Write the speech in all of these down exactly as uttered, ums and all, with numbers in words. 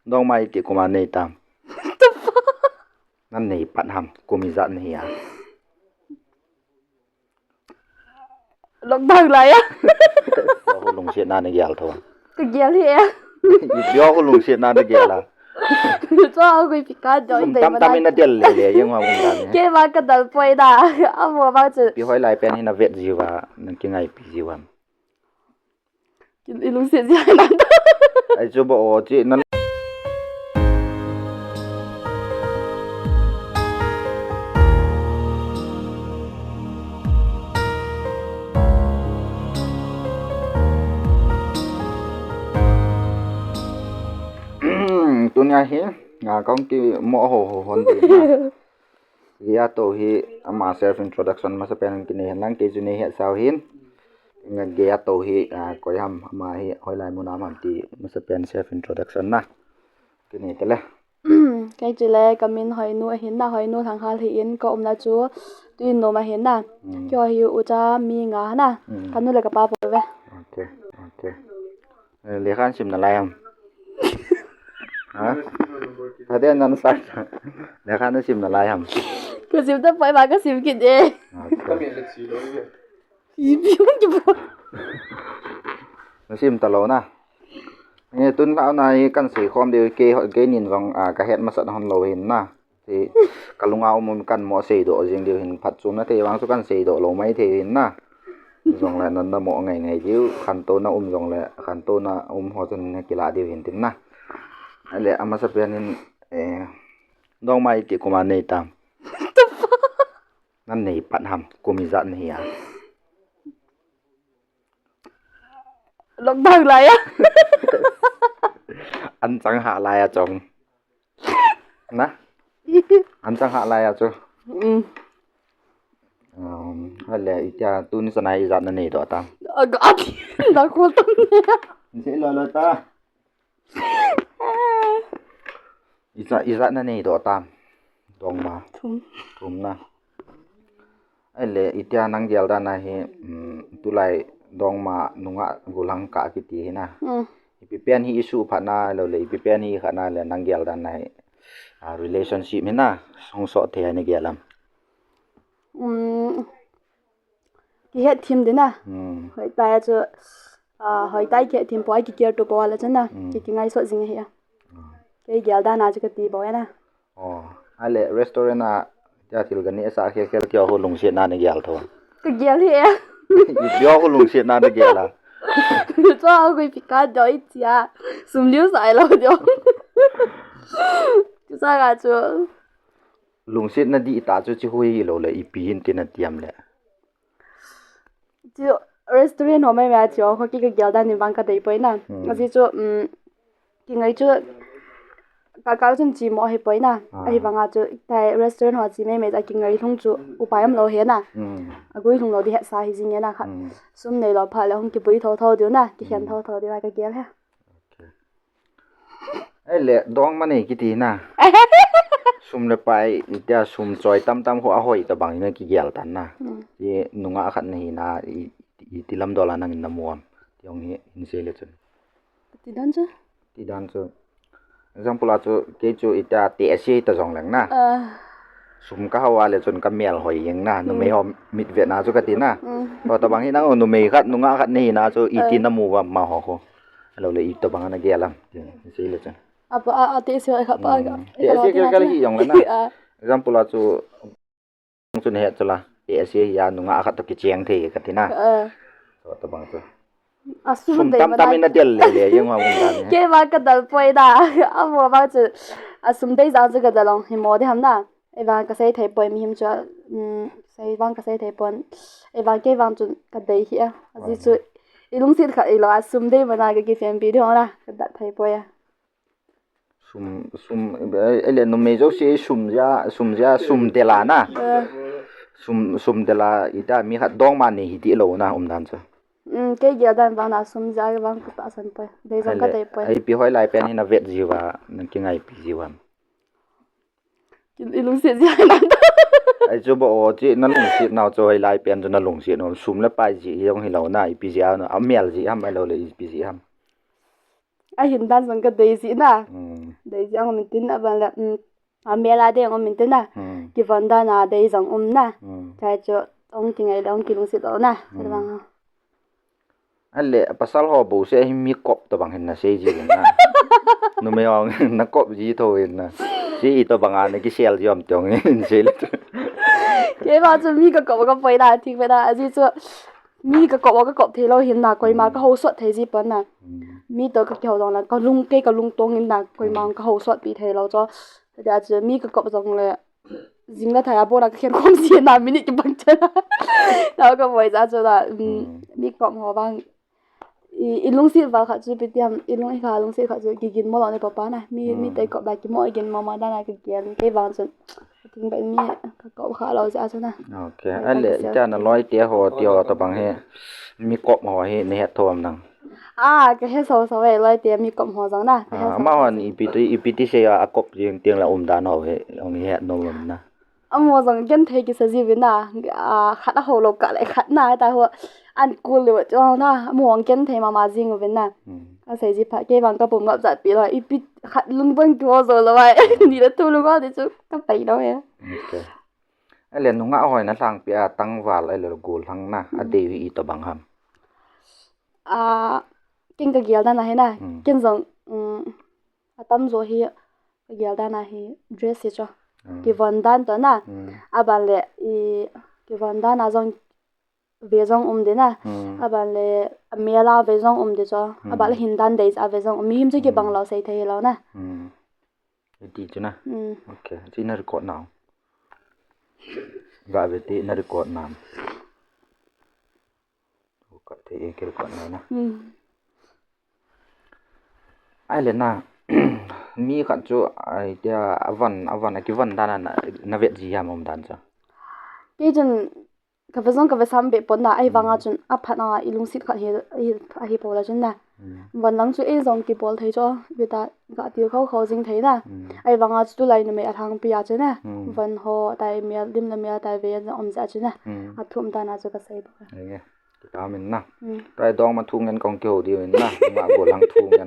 Dongma iti kum a nei tam? Nanei pat ham, kum ijat nahi a? Lockdown lai a. Ho lungsetna nagel tho. Kagel hi e. Ipi ho lungsetna nagel a? Cho a gui pi ka doi. Sum dei tamtam mana. Ina del le le jeng ham kum dan. Keima kadal poi da. Amo ba chu. Ipi hoilai pen hi navet jiuva, nakingaipi jiuva? Kin ilungset jia na. Ai chu ba o chi na. Tunia hi, a, kong kimo ho ho hon di na. Geiya to hi ama self introduction masapen kinei hen lang, kei chu nei het sau hin. Geiya to hi, a, koi ham, ama hi hoilai mun a um ham ti masapen self introduction na kinei tele. Kei chu le kamin Hoinu ahin na, Hoinu Lhanghal hi in, ka umna chu Tuinom ahin na. Hmm. Keiho hi ucha mi nga na. Hmm. Kanu le kapa po ve. Okay, okay. Eh, lekha nasim nalai ham? Ha? Thade nan sa. Lekha nasim nalai ham? Kasim tapoi ba kasim kit e. Acha. Ipi hung kibo. Nasim talou na. Nge tun la na hi kan sei khom deu kei, kei nin jong, a, kahet masat hon lou hin na. Ti, kalunga um um kan mo seidoh jing diu hin, phatchomna thei vang chu kan seidoh lou mai thei hin na. Jongle nan na mo ngai ngai diu, khantouna um jongle, khantouna um ho chun na kila diu hin tin na. Ale, amasapen in, eh, Dongma iti kum a nei tam? Nanei pat ham, kum ijat nahi a? Lockdown lai a. Anchang hah lai a chong. Na? Anchang hah lai a chu. Mm. Um, ale, itia tuni sana ijat nanei doh tam? Aga ati, na ko tam ne. Nse lo lo ta. Ijat, ijat nanei doh tam? Dongma. Thum. Thum na. Ale, itia nang gel dan a hi, um, tulai Dongma nungah gollhang kah kiti hi na. Mm. Ipi pen hi isuh phat na, lo le ipi pen hi khat na le nang gel dan a hi, a, relationship hi na, song so thei a nagel am? Um, kihet thim din a. Hmm. Hoitai a chu, a, hoitai kihet thim poi, kikir tu poi le chun na. Hmm. Ki, kingai so jing hi a. Hmm. Kei gel dan a chu kati bou e na. Oh, ale restaurant a, tia thil kaneh sa khel khel keiho lungsetna nagel tho. Kagel hi e. Ipi ho lungsetna nagel a? Cho a gui pi ka doi chia. Sum liu sai lou diu. Chu sa ga chu. Lungsetna di ta chu chi hui lou le ipi hin tin atiam le. Chu restaurant ho mai mai a chu, ho ki kagel dan in vang kadei poi na. Hmm. Ajeh chu, um, kingai chu, ka kal chun chi mo hi poi na. Ah. Ahivanga chu, tai restaurant ho chi mai mai a kingai lhung chu, upai um lou hi na. Hmm. Agui lhung lou di hetsa hi jing e na kha. Hmm. Sum nei lou phat le hung kibui tho tho diu na, kikhen tho tho diu a kagel hi. Okay. Ahile, Dongma nei kiti na. Sum le pai, itia sum choi tam tam ho ahoi tabang in kigel tan na. Hmm. I nungah khat nahi na, i, iti lam dol a nangin namu am? Ti jong hi, hin sei le chun. Ti dan chu? Ti dan chu. Example a chu, kei chu itia tehse ta jong leng na. Ah. Sum kahao a le chun kamel hoi jeng na, hmm, numei ho mit vetna chu kati na. Hmm. Ho tabang hi nang numei khat, nungah khat nahi na chu, iti, ah, namu am amaho ho? Ahilou le itobang a nagel am? Ti, sei le chun. Apa a, a tehse kha pa ka. Hmm. Tehse kha kal hi jong le na. Ah. Example a chu, chu nahet chu la. Tehse hi a nungah khat to kicheng thei kati na. Ah. Ho tabang chu. A sum, sum dei tam tam mana. Ina del le le jeng ham kum dan ne. Keima kadal poi da. Amo ba chu. A sum dei jang chu kadal ong hi mo de ham na. Eivang kasei thei poi mihem chu, um, sei vang kasei thei pon. Eivang kei vang chun kadei hi a. Ajeh chu, ilungset khat ilou a sum dei mana ka kifempi di ho na. Kadat thei poi a. Sum, sum, eh, ele numei jouse sum jeh a, sum jeh a, sum del a na. Eh. Sum, sum del a, ita mi khat Dongma nei hi ti lou na, um dan chu. Um, kei gel dan vang na sum jeh a vang katahsan poi. Dei jong kadei poi. Ipi hoilai pen hi navet jiuva, nakingaipi jiuva? Kin ilungset jia na. Ai chu ba o, chi nalungset nau chu hoilai pen chu nalungset nau. Sum le pai jeh jong hilou na, ipi jeh a na, amel jeh ham, ahilou le ipi jeh ham? Ahin dan jong kadei jeh na. Hmm. Dei jong um intin, aban le, um, a mel a dei jong um intin na. Hmm. Kivon dan a dei jong um na. Hmm. Chai chu, ong kingai le ong kilungset lou na. Hmm. Adang. Ale, pasal ho bouseh hi mi kop tobang hin nasei ji uvin na. Numei ho na kop ji tho uvin na. Chi itobang a nakisel ji ham ti ong hin sei le. Kei vang chu mi kakop kapoi na, thik ve na. Ajeh chu mi kakop, kakop thei lou hin na, koima, hmm, kahousot thei ji pon na. Hmm. Mi toh kakihou jong le, kalung, kei kalung tong in na, koima, hmm, kahousot pi thei lou chu. Tia chu mi kakop jong le, jing le thai a bon a kakhen khom ji na, minute kibang chan. Tao kaboi jeh chu na, um, hmm, mi kop ho vang. I, ilungset val khat chu ipi ti ham, ilung, ikha lungset khat chu kigin mo lou na papa na. Mi, hmm, mi toh ikop le kimo, igin mo mo dan a kagel. Kei vang chun, thing ba mi kakop kha lou jeh chu na. Okay. Kei ale, kasel. Itia naloi te ho, ti ho tobang hi, mi kop ho hi nahet tho am nang? Ah, kahe soso e, loi te mi kop ho jong na. Kahe, ah, soso. Amahon ipi ti, ipi ti sei a, akop jing teng le umdan ho hi, ong het nom lou na. Amaho jong genthei kisa ji uvin na, ah, khat ahou lou kah le khat na, ta ho an kul le chu na, amaho jong genthei mama jing uvin na. Hmm. Asei ji phat, kei vang kapum ngap jat pi lou, ipi khat lung bon kihou jou lou ai, ni le thum lung a ti chu kapai lou e. Okay. Ale nungah hoi nalhangpi a tangval ale gollhang na, hmm, adei hi itobang ham? Ah, ken kagel dan a hi na, hmm, ken jong, um, atamjo hi kagel dan a hi dress hi chu. Hmm. Kivon dan toh na. Hmm. Aban le i kivon dan a jong ve jong um ding na. Hmm. Aban le a mel a ve jong um ding chu. Hmm. Aban le hin dan dei a ve jong um. Mihem chu kibang, hmm, lou sei thei lou na. Hmm. Iti chu na. Hmm. Okay. Chi na record nau. Ga ve ti na record nam. Ka thei e, kei record nai na. Hmm. Ai le na, mi khat chu, ai tia, avan, avan, akivon dan a na, na vet ji ham um dan chu. Kei chun, kave jong kave sam be pon na, ahivang a, hmm, chun, aphat a ilungset khat hi, hi, ahi poi le chun na. Hmm. Von lang chu ei jong kibol thei chu, beta, ga til khou khou jing thei na. Hmm. Ahivang a chu tulai numei alhangpi a chu na. Hmm. Von ho, tai mel, lim le mel, tai ve jong um jeh chu na. Hmm. Athum dan a chu kasei bou. Ai nge. Kitamin na. Hmm. Tua dongma thu ngen kong kihou diu in na. Ma gollhang thu ngen.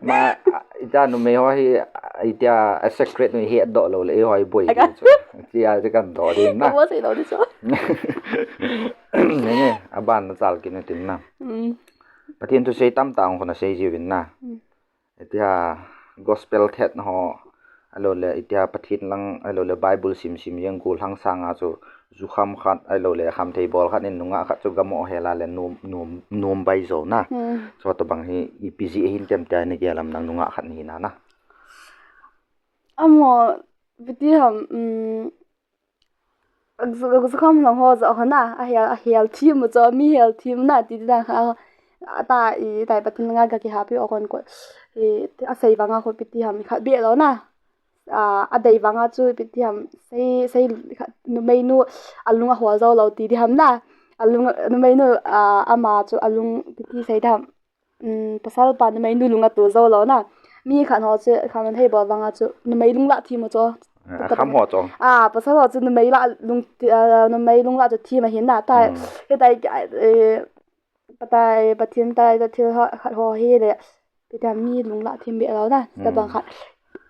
Ma, a, ita numei ho hi, a, itia a secret nu hi hetdoh lou le, eiho hi boi. Aga. Diu chu. Tia chu kan doh diu in na. Ka bol sei lou diu chu. Nge, aban na chal kit nu tin na. Hmm. Pathen thusei tamtah hung khon a sei jiu in na. Hmm. Itia gospel thet ho, ahilou le, itia Pathen lang, ahilou le, Bible sim sim jeng gollhang sanga chu, jukham khat, ahilou le, khamthei bol khat in nungah khat chu gamo hel a le, nom, nom, nom bai jou na. Hmm. Chutobang hi, ipi jeh ahin tem tia na gel am nang nungah khat nahi na na. Amaho, ipi ti ham, um, Zu-, jukham lang ho joh ho na, ahel, ahel them u chu, mi hel them na, ti ti dan kha, ata, i, tai Pathen langa ka kihapi o kon ko, i, asei vanga ho ipi ti ham, khat beh lou na, a, adei vanga chu ipi ti ham, sei, sei, khat, numeinu, alung ahol jou lou ti ti ham na, alung, numeinu, a, ama chu alung ipi ti sei ti ham, um, pasal pa numeinu lung ato jou lou na. Mi khat ho chu, khat hon hei bol vanga chu, numei lung lah them u chu. Ah, kham ho chu. Ah, pasal ho chu numei lah lung, ah, numei lung lah chu them ahin na. Tai, hmm, hitai, eh, patai, Pathen tai, ta thil ho, khat ho hi le. Pi ta mi lung lah them beh lou na. Hmm. Tabang khat.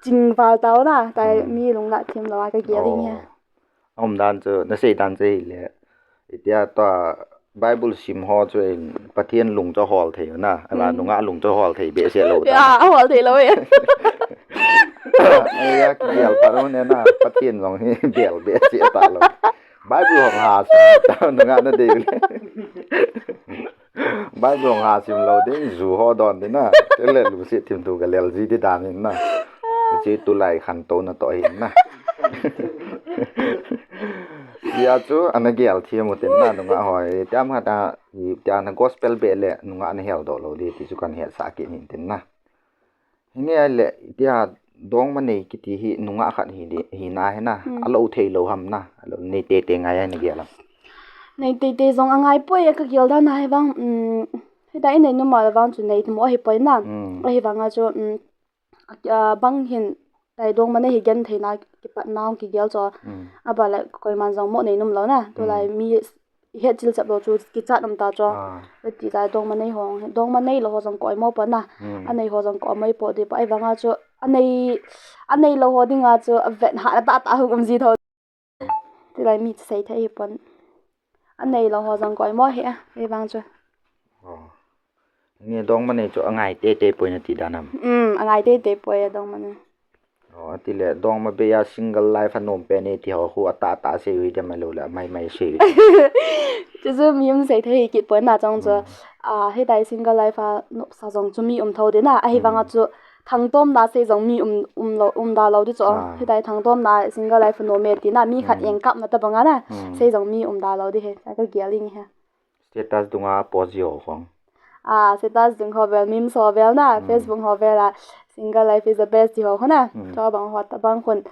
Chingval tau na. Tai, hmm, mi lung lah them lou a ka gel ding hi. Oh. Umdan chu, nasei dan chu ahile, itia tua Bible sim ho chu in Pathen lung chu hol thei u na, ala, hmm, nungah lung chu hol thei behseh lou ta. Ya, hol thei lou e. Ai ya, kigel pat u ne na, Pathen jong hi bel behseh ta lou. Bible hung ha sim ta nungah na dei u le. Bible hung ha sim lou ding, ju ho don ding na. Tele lungset thim thu ka lel ji di dan in na. Chi tulai khantou na toh hin na. Tia chu ana gel them u tin na, nungah hoi. Tiam khat a, i, tia na gospel beh le, nungah na hel doh lou di, ti chu kan hetsah kit hin tin na. Hinge le, tia dongma nei kiti hi nungah khat hi di, hi na hi na, hmm, alou thei lou ham na, alou nei tei tei ngai a na gel am. Nei tei tei jong angai poi a ka gel dan a hi vang, um, hita i nei nom a le vang chu nei thim u ahi poi na. Hmm. Ahivang a chu, um, a, a, bang hin tai dongma nei hi genthei na kipat na hung kigel chu. Hmm. Abale koiman jong mo nei nom lou na. Tulai, hmm, mi i het chil chap lou chu kichat um ta chu. Ah. Ati lai dongma nei ho, dongma nei lou ho jong ka oimo pon na. Hmm. Anei ho jong ka oimo pon di pa, ahivang a chu anei, anei lou ho dinga chu avet hahna tah tah hung um ji tho. Tilai mi chu sei thei hi pon. Anei lou ho jong koi mo hi a, ei vang chu. Oh. Nge dongma nei chu angai teitei poi nati dan ham? Um, angai teitei poi a dongma nei. Oh, atile dongma bei a single life anom pen e ti ho khu atah tah sei u hi dem, ahilou le amai mai sei u hi dem? Chu chu mi um sei thei hi kit pon na chong chu. Hmm. Ah, hitai single life a nopsa jong chu mi um tho ding na, ahi vang a chu thangtomna sei jong mi um, um lou, um da lou ding chu. Ah. Hitai thangtomna single life anom e ti na, mi khat engkapna tabang a na, sei jong mi um da lou ding hi, ka gel ding hi. Status dunga post ji ho khong. Ah, status dung ho vel, memes ho vel na, Facebook ho vel a, single life is the best ti ho khong na. Tabang ho, tabang khun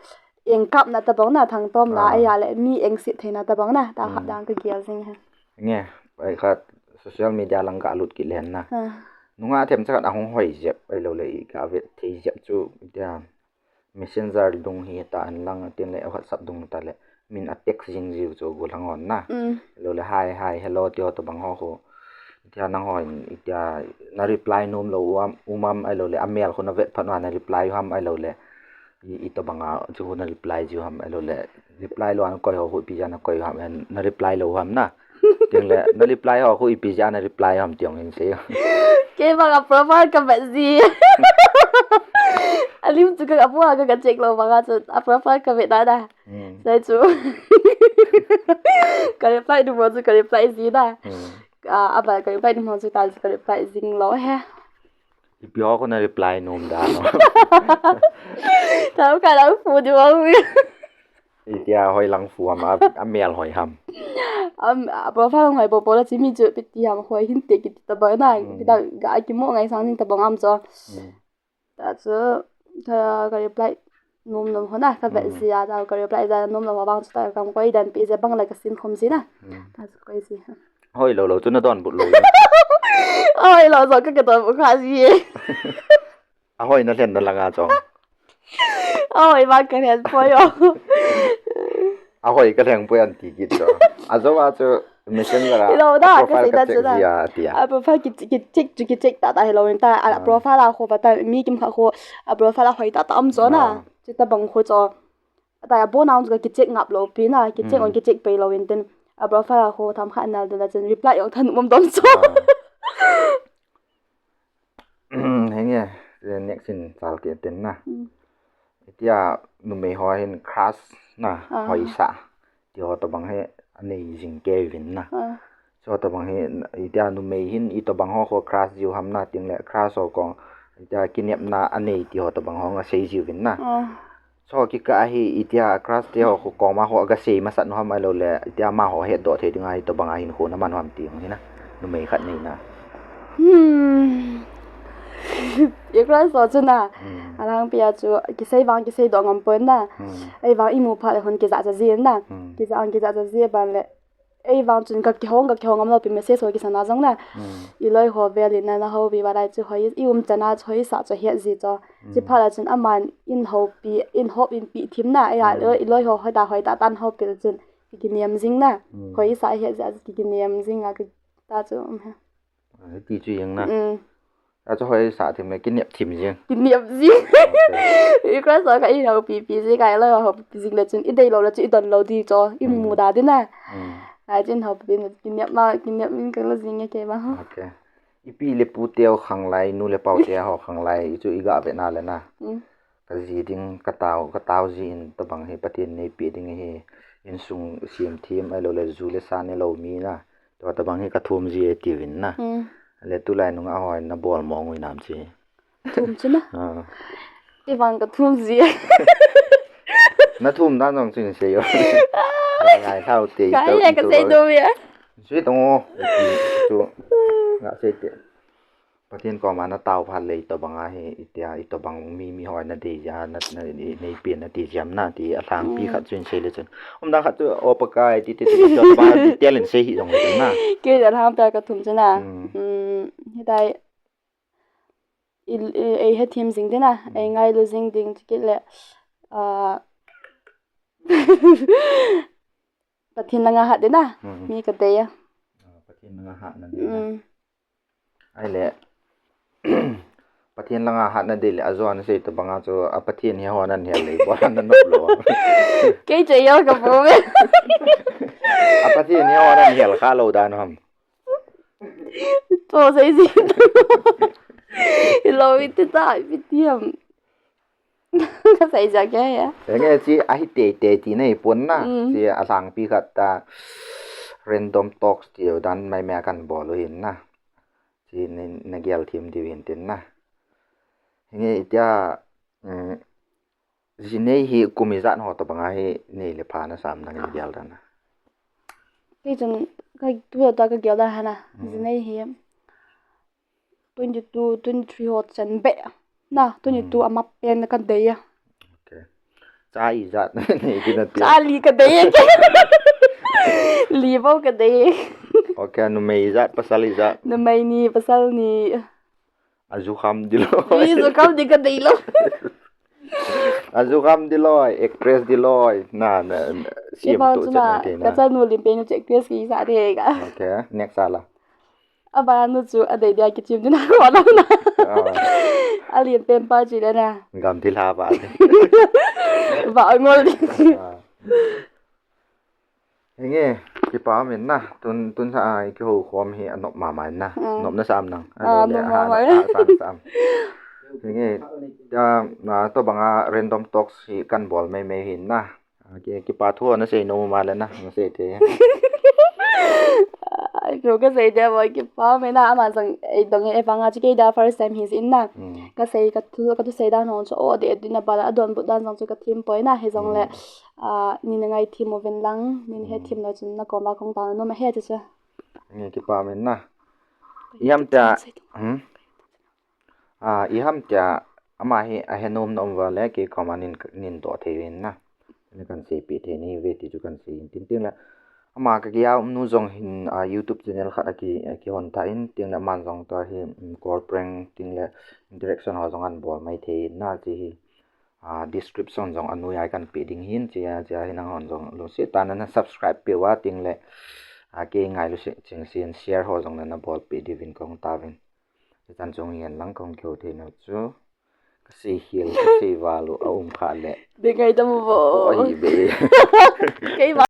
engkapna tabang na, thangtomna, ahile mi engsit theina tabang na, ta khat dang ka gel jing hi. Nge, ai khat social media lang ka lut kit len na. Ah. Nungah themcha khat ahung hoi jep, ahilou le i ka vet thei jep chu, itia Messenger dung hi ta an lang, tin le WhatsApp dung ta le, min a text jing jiu chu gollhang hon na. Mm. Lo le hi, hi, hello, ti ho tabang ho khu. Itia nang hon, itia na reply nom lou um am, um am, ahilou le, amel khu na vet phat uva na reply u ham, ahilou le, i, i tabang a, chu khu na reply jiu ham, ahilou le, reply lou an koi ho khu ipi jeh a na koi u ham, na reply lou u ham na. Tin le, na reply ho khu ipi jeh a na reply u ham ti ong hin sei. Kei bang a profile ka vet ji. A lim chu ka, a bua ka, ka check lou bang a chu, a profile ka vet da da. Hmm. Sai chu. Ka reply du mo chu ka reply ji da. Hmm. A, a ba ka reply du mo chu ta chu ka reply jing lou he. Ipi ho khu na reply nom da no. Ta ka la fu di mo. Itia hoilang fu ham, a, amel hoi ham. Am, a profile hoi popo la chu mi chu ipi ti ham hoi hin te kiti tabang na, ipi ta ga kimo ngai sang jing tabang am chu. Hmm. Ta chu ka, ka reply nom nom ho na, ka vet ji a, ta ka reply da nom nom ho bang chu ta kam koi dan pi je bang la ka sin khom ji na. Hmm. Ta chu koi ji. Hoi lou lou chu na donbut lou. Hoi lou lou ka, ka donbut kha ji. A hoi na lhen na lang a chong. A hoi vang ka lhen poi o. A hoi ka lhen poi an ti kit chu. A jou a chu Messenger a, hilou da, a profile ka sei ka ta check chu da. Ji a, ati a. A profile ki, ki check chu ki check ta ta hilou in ta. A profile a khu va ta mi kim kha khu a profile a hoi ta ta um chu na. Ah. Chu tabang khu chu. A ta a bon a um chu ka ki check ngap lou pi na, ki check on ki check pei lou in tin. A profile a khu tham kha nal da chun reply ong than um dom chu. Ah. Henge, next in chal kit tin na. Hmm. Itia numei ho hin crush na, ah, hoisah ti ho tabang hi anei jing kei uvin na. Ah. Chu tabang hi, itia numei hin i tabang ho khu crush jiu ham na, tin le crush ho kong, itia kinepna anei ti ho tabang ho nga sei jiu uvin na. Ah. Chu kikah a hi itia crush te ho khu koma ho ga sei masat nu ham ahilou le, itia amaho hetdoh thei dinga hi tabang a hin khu na man u ham ti hung hi na. Numei khat nei na. Hmm. I crush ho chu na. Hmm. A lang pi a chu kisei vang kisei doh ngam pon na. Hmm. Ei vang i mu phat le hon kija cha jin na. Hmm. Kija ang kija cha ji ban le. Ei vang chun ka kihong, ka kihong ngam lou pi message ho kisan a jong na. Hmm. I loi ho vel in na, na houpi va lai chu hoi, i um chan a chu hoisah chu het ji chu. Hmm. Chi phat a chun aman in houpi, in houpi in pi thim na. Ei a, hmm, i loi ho hoi ta, hoi ta tan houpi chun. Ki, kinem jing na. Hmm. Hoisah het ji a chu ki, kinem jing a ki ta chu, um, he. Ah, hiti chu jeng na. Hmm. A chu hoisah thim le, kinep thim jing. Kinep jing. Okay. I crush ho kha i houpi pi jing, ka i loi ho houpi pi jing le chun, i dei lou le chun, i don lou di chu, i mu da di na. Mm. Ai chun houpi pi na, kinep ma, kinep in ka lou jing e kei ma. Okay. I pi le pu teu khang lai, nu le pau te ho khang lai, i chu i ga ve na le na. Mm. Ka ji ding, ka tao, ka tao ji in tabang hi Pathen in eipe ding hi, insung sem thim, ahilou le ju le sa ne lou mi na. Tua tabang hi ka thum ji e tiuvin na. Hmm. Le tulai nung a hoi na bol mong u hinam chi. Thum chu na. Ah. Ivang ka thum ji e. Na thum dan jong chu in sei o. Ngai thau te. Ka i e ka sei do ya. Sui tong o. Tu. Nga sei te. Pathen koma na tao phat le itobang a hi, itia, itobang mi, mi hoi na dei ja, na, na, nei, nei pen na ti jam na, ti alhangpi khat chu in sei le chun. Umdang khat chu, o Pakai, ti, ti, ti, ti, ba, detail in sei hi jong le chun na. Kei alhangpi a ka thum chu na. Hmm. Hmm, hitai, i, i, ei hethem jing ding na, ei ngailu jing ding, ti kit le, ah, Pathen langa hat ding na, hmm, mi ka dei a. Ah, Pathen langa hat na ding na. Hmm. Ahile, Pathen langa hatna dei le ajo ana sei tabanga chu a Pathen hi hon ana hel lei bol ana nop lou. Kei chu yel ka bol. A Pathen hi hon ana hel kha lou dan ham. To sei ji. Lo iti ta iti ham. Ka sei ja ke ya. Enge chi ahi tei tei ti nei pon na. Mm. Chi a lhangpi khat ta random talks ti dan mai me kan bol u hin na. Chi na gel thim diu hin tin na. Hinge itia, um, ji nei hi kum ijat ho tabanga hi nei le pha na sam nang in gel dan na. Kei chun ka tu ta ka gel dan hana. Mm. Ji nei hi twenty two, twenty three ho chan be. Na, twenty two Mm. ama pen ka dei a. Okay. Cha ijat nei din na ti. Cha li ka dei. Li bou ka dei. Okay, numei ijat, pasal ijat. Numei ni, pasal ni. Aju kham dilou. Ni ju kham di ka dei lou. Aju kham dilou, actress dilou. Na, na, na, Ye siam bang tu chuna, chan na te na. Ka chanu lim pen chu actress ki sa de ka. Okay, next ala. Abanu chu adei dia kichim din a ko na na. Ah. Alien pen pa chi le na. Gam thil ha ba. Ba ngol di. Ah. Hinge, kipa min na, tun, tun sa ai ki ho khom hi anop mama na. Ah. Nop na sam nang. Ah, adei le, nop ha, mama. Ha, sam, sam. Hinge, ya, na, tabanga random talks hi kan bol mai mai hin na. Okay, kipa thu na sei nom ma le na, na sei te. Ai, ko ka sei te boi kipa mai na ama jong ei dong e vanga chu kei da first time hi in na. Mm. Ka sei ka thu, ka thu sei dan hon chu o de din na ba la don bu dan jong chu ka thim poi na hi jong le. Mm. A, ni na ngai thim uvin lang, ni na he Mm. thim lou chun na kom a kong ta na nom he chu chu. Nge kipa min na. Iam ta. Sei tu. Hmm? A, iham tia, ama hi ahe nom na um va le, kei koma nin, nin doh thei uvin na. Ni kan seipi thei ni ve ti chu kan sei in tin tin le. Ama ka kia um nu jong hin, a, YouTube channel khat aki, aki hon ta in tin le man jong ta hi, um, call prank tin le direction ho jong an bol mai thei na chi hi. A, description jong anoi ai kan pe ding hin chia, chia hin ang hon jong lo se ta na na subscribe pe wa tin le. A, kei ngai lo se ching sin share ho jong na na bol pe di vin kong ta vin. Chan chung yen lang kong kyo thei na chu. Ka sei hial, ka sei valu, a um kha le. De ngai ta mu vo. Oi, be. Kei va